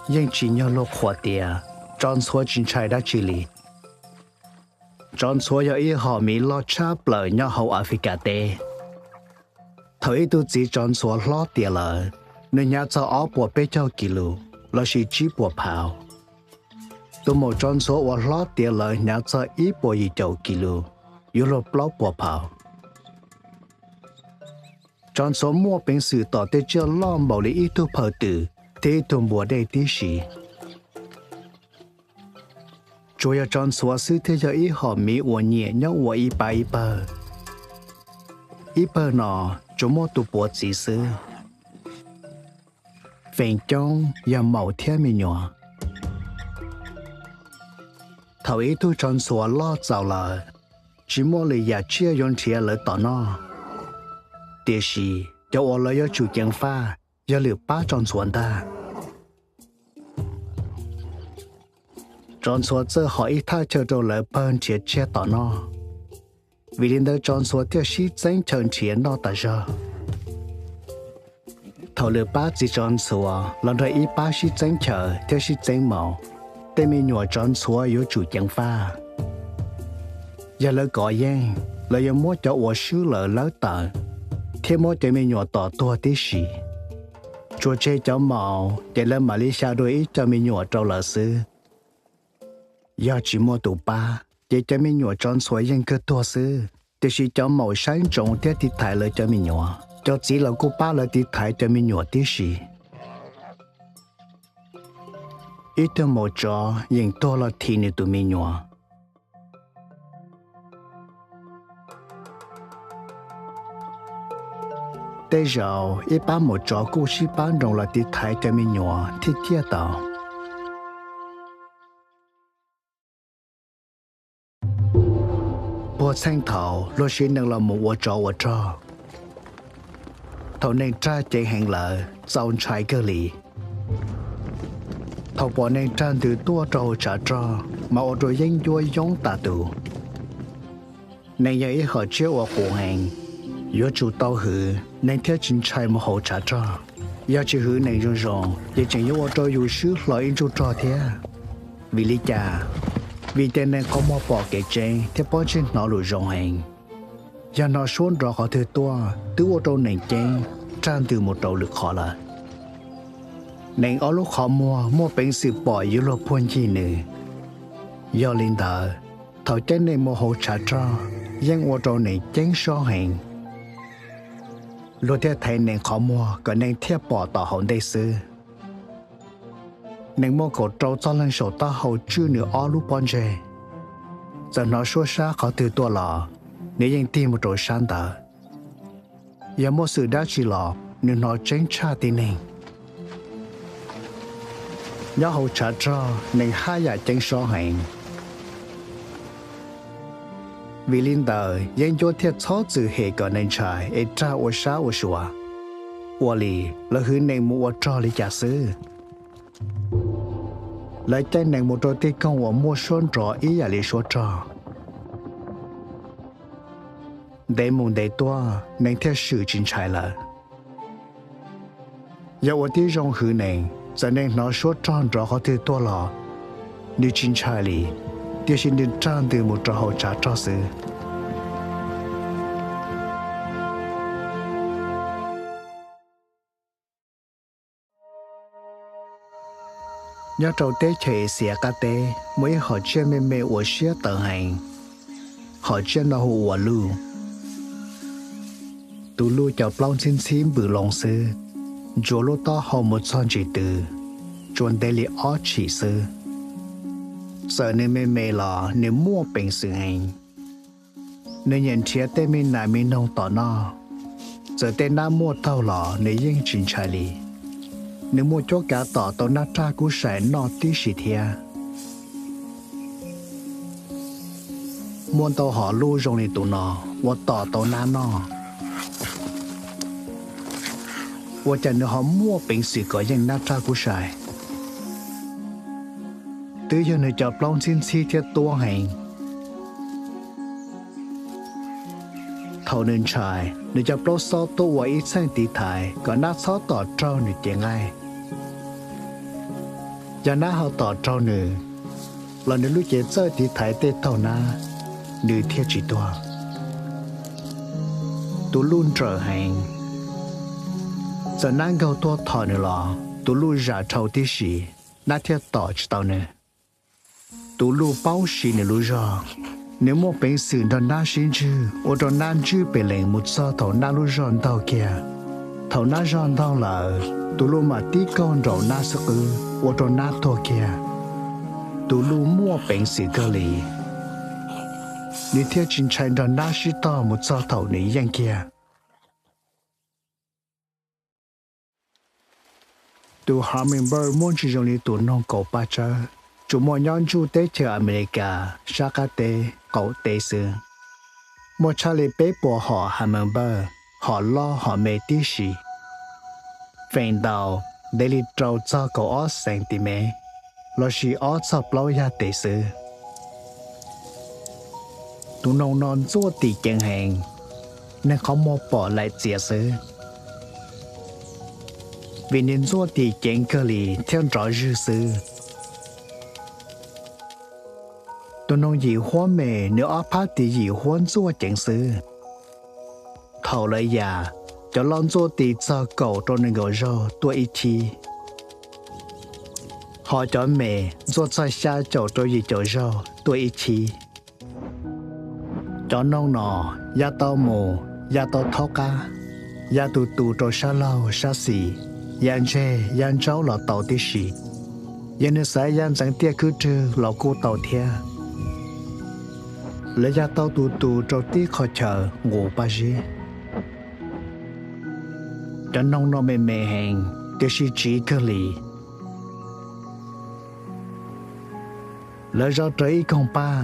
Yeej tsim nyog luag qhuas tias tsov ntxhuav tsis ntshai dab tsi li. Tsov ntxhuav yog ib hom miv loj tshaj plaws nyob hauv Africa teb. Thaum ib tug txiv tsov ntxhuav hlob tiav lawm, nws hnyav txog ob puas peb caug kis lus lossis tsib puas phaus. Tus maum tsov ntxhuav uas hlob tiav lawm hnyav txog ib puas yim caum kis lus, yuav luag plaub puas phaus. Tsov ntxhuav muaj peev xwm tom tej tsiaj loj npaum li ib tug phaw twm thiab ib tug npua dej tib si. Tsuas yog tsov ntxhuav xwb thiaj yog ib hom miv uas nyiam nyob ua ib pab ib pawg. Ib pawg no tsuas muaj tus puav txiv xwb, feem coob yog maum thiab me nyuam. Thaum ib tug tsov ntxhuav loj txaus lawm, tsis muaj lwm yam tsiaj yuav nrhiav lawv tom noj, tiam sis cov uas lawv yuav tsum ceev faj yog lwm pab tsov ntxhuav ntag. Tsov ntxhuav txawj hom ib thaj chaw rau lawv pawg nrhiav tsiaj tom noj, vim li ntawd tsov ntxhuav thiaj sib txeeb chaw nrhiav noj tas zog. Thaum lwm pab txiv tsov ntxhuav los nrog ib pab sib txeeb chaw thiab sib txeeb maum, tej me nyuam tsov ntxhuav yuav tsum ceev faj. Yog lawv kov yeej, lawv yuav muab cov uas swb lawm lawb tawm, thiab muab cov me nyuam tom tuag tib si. Tsuas tseg cov maum ces lawv mam li xya dua ib co me nyuam rau lawv xwb. Yog tsis muaj tus pab, ces cov me nyuam tsov ntxhuav yeej kawg tuag xwb, tiam sis cov maum saib ntsoov thiab tiv thaiv lawv cov me nyuam. Cov txiv los kuj pab lawv tiv thaiv cov me nyuam tib si. Ib tug maum tsov yeem tuag los thim nws tus me nyuam. Tej zaum ib pab maum tsov kuj sib pab nroos los tiv thaiv cov me nyuam thiaj ciaj tau. Puag txheej thaum luag siv nees los mus ua tsov ua rog, thaum nees rag ceev heev lawm txaus ntshai kawg li. Thaum pom nees rag ntws tuaj rau hauv tshav rog mas ua rau yeeb ncuab yoob tas tus. Nees yog ib hom tsiaj uas qus heev, yuav tsum tau hwv nees thiaj tsis ntshai mus hauv tshav rog. Yog tsis hwv nees zoo zoo ces tseem yuav ua rau yus swb hlo ib ntsuj rog thiab. Vim li cas? Vim tias nees qhov muag pom kev tseeb thiab pob ntseg hnov lus zoo heev. Yog hnov suab nrov qhov twg tuaj twb ua rau nees ceeb rag ntws mus rau lwm qhov lawm. Nees ob lub qhov muag muaj peev xwm pom yuav luag puag ncig nws. Yog li ntawd, thaum caij nees mus hauv tshav rog yeej ua rau nees ceeb sob heev. Luag thiaj thaiv nees qhov muag kom nees thiaj pom tom hauv ntej xwb. Nees muaj kaum rau txoj leeg saum taub hau tswj nws ob lub pob ntseg. Txawm hnov suab sab qhov twg tuaj los nws yeej tig mus rau sab ntawd. Yog muaj xwm dab tsi los nws hnov tseeb tshaj tib neeg. Nyob hauv tshav rog nees haj yam ceeb sob heev. Vim li ntawd yeeb ncuab thiaj txhob txwm hem kom nees ntshai es rag ua sab ua sua. Ua li, lawv hwv nees mus ua rog li cas xwb? Lawv caij nees mus rau tej koog uas muaj suab nrov ib yam li suab rog. Ntev mus ntev tuaj nees thiaj swm tsis ntshai lawm. Yog ua tib zoo hwv nees, txawm nees hnov suab rog nrov qhov twg tuaj los nws tsis ntshai li, tiam sis nws rag ntws mus rau hauv tshav rog xwb. Nyob rau teb chaws Axias qab teb muaj ib hom tsiaj me me uas siab tawv heev. Hom tsiaj no hu ua luj. Tus luj cov plaub ntxhib ntxhib npws loo xwb, ntsuav lub taub hau mus txog ntsis tw, tsuas ntev li ob tshim xwb. Txawm nws me me los nws muaj peev xwm heev. Nws nyiam nrhiav tej me nas me noog tom noj. Txawm tej nab muaj taug los nws yeej tsis ntshai li. Nws muaj cuab kav tom tau nab raj kub sai noj tib si thiab. Muaj ntau hom luj zoo li tus no uas tom tau nab noj, ua cas nws ho muaj peev xwm kov yeej nab raj kub sai? Twb yog nws cov plaub ntxhib ntxhib thiab tuab heev. Thaum nws ntshai, nws cov plaub xob tuaj ua ib txheej tiv thaiv kom nab txhob tom raug nws cev nqaij. Yog nab ho tom raug nws, los nws lub cev txawj tiv thaiv tej taug nab, nws thiaj tsis tuag. Tus luj nrawm heev. Txawm nab nkaug tuaj thom nws los tus luj zam dhau tib si, nab thiaj tom tsis tau nws. Tus luj paub siv nws lub zog, nws muaj peev xwm nrog nab sib ntswj ua rau nab ntswj pem lees mus txog thaum nab lub zog ntaug kiag. Thaum nab zog ntaug lawm, tus luj mam tib kaug nraum nab xub qwb ua rau nab tuag kiag. Tus luj muaj peev xwm kawg li, nws thiaj tsis ntshai nrog nab sib tog mus txog thaum nws yeej kiag. Tus hummingbird muaj ntsis zoo li tus noog kaum paj tsawb, tsuas muaj nyob ntsuj teb chaws Amelikas sab qab teb qaum teb xwb. Muaj tshaj li peb puas hom hummingbird, hom loj hom me tib si, feem ntau ntev li rau txog kaum ob xees tis mev, lossis ob txog plaub yaj tes xwb. Tus noog no ntxuaj tim ceev heev, neeg qhov muag pom laim txias xwb, vim nws ntxuaj tim ceev kawg li thiab nrov zwg xwb. Tus noog yim huab me, nws ob phab tis yim huab ntxuaj ceev xwb. Thaum lawv ya, cov loj ntxuaj tis txog kaum rau nees nkaum zaug tuaj ib chib, ho cov me ntxuaj txog xya caum rau yim caum zaug tuaj ib chib. Cov noog no ya tau mus, ya tau thaub qab, ya tus tus rau sab laug sab xis, ya ntseg ya ntsaub los tau tib si. Yog nws xav ya ntxeev tiaj khwb rwg los kuj tau thiab. Lawv ya tau tus tus rau tib qhov chaw nqus paj zib. Cov noog no me me heev, tiam sis tsiv kawg li. Lawv zov rawv ib koog paj,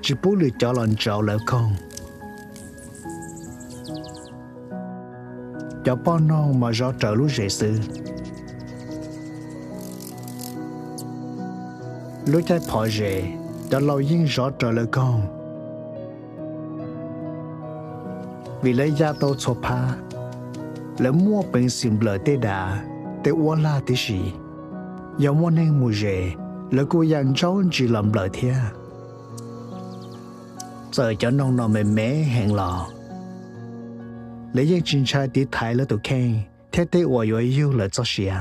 tsis pub lwm cov los ntsauv lawv koog. Cov poj noog mas zov rawv lub zes xwb. Lub caij phov zes, cov laus yeej zov rawv lawv koog, vim lawv ya tau txhua phab. Lawv muaj peev xwm nplawm tej dav, tej uab lag tib si. Yog muaj neeg mus zes, lawv kuj ya ntsaub ntsis los nplawm thiab. Txawm cov noog no me me heev los, lawv yeej tsis ntshai tiv thaiv lawv tus kheej thiab tej uas yuav yug lawv txoj sia.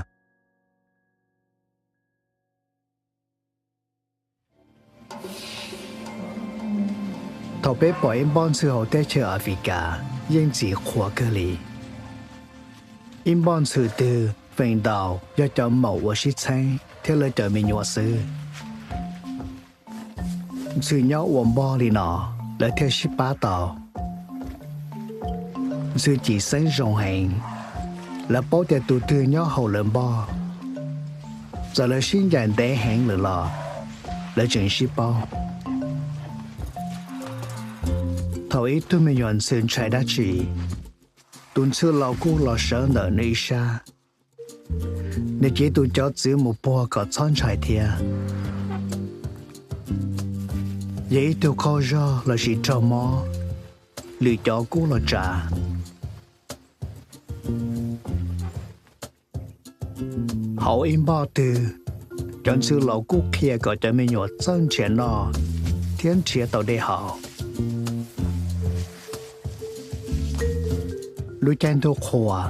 Thaum peb pom ib npoj ntxhw hauv teb chaws Africa yeej ntxim qhuav kawg li. Ib npoj ntxhw twg feem ntau yog cov maum uas sib txheeb thiab lawv cov me nyuam xwb. Ntxhw nyob ua npoj li no, lawv thiaj sib pab tau. Ntxhw cim xeeb zoo heev, lawv paub tias tus twg nyob hauv lawv npoj. Txawm lawv sib ncaim ntev heev lawm los, lawv tseem sib paub. Thaum ib tug me nyuam ntxhw ntshai dab tsi, tus ntxhw laus kuj los sawv ntawm nws ib sab. Nws cev tus cov txwv mus puag kom txhob ntshai thiab. Yog ib tug qaug zog lossis raug mob, lwm cov kuj los tsa. Hauv ib npoj twg, cov ntxhw laus kuj qhia kom cov me nyuam txawj nrhiav noj thiab nrhiav tau dej haus. Lub caij ntuj qhua,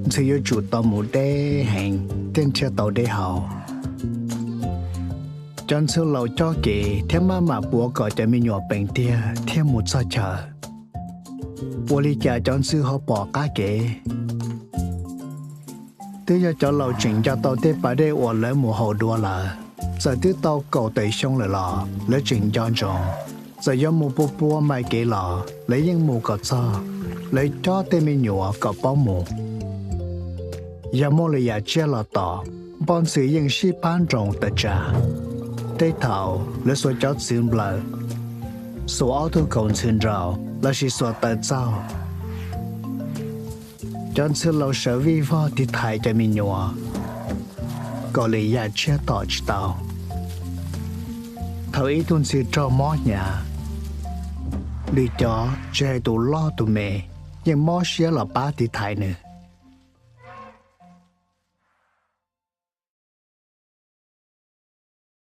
ntxhw yuav tsum tau mus deb heev thiaj nrhiav tau dej haus. Cov ntxhw laus coj kev thiab maj mam puav kom cov me nyuam peem tiag thiaj mus txog chaw. Ua li cas cov ntxhw ho pom qab kev? Twb yog cov laus tseem nco tau tej pas dej uas lawv mus haus dua lawm. Txawm twb tau kaum tawm xyoo lawm los lawv tseem nco ntsoov. Txawm yuav mus pua pua mai kev los lawv yeej mus kom txog. Lawv cob tej me nyuam kom paub mus. Yog muaj lwm yam tsiaj los tom, npoj ntxhw yeej sib pab nroos tawm tsam. Tej thaum lawv xuas cov txwv nplawm, xuas ob tug kaus ntxhw nraus lossis xuas taw txaug. Cov ntxhw laus sawv vij vog tiv thaiv cov me nyuam kom lwm yam tsiaj tom tsis tau. Thaum ib tug ntxhw raug mob hnyav, lwm cov tsis hais tus loj tus me yeej mob siab los pab tiv thaiv nws.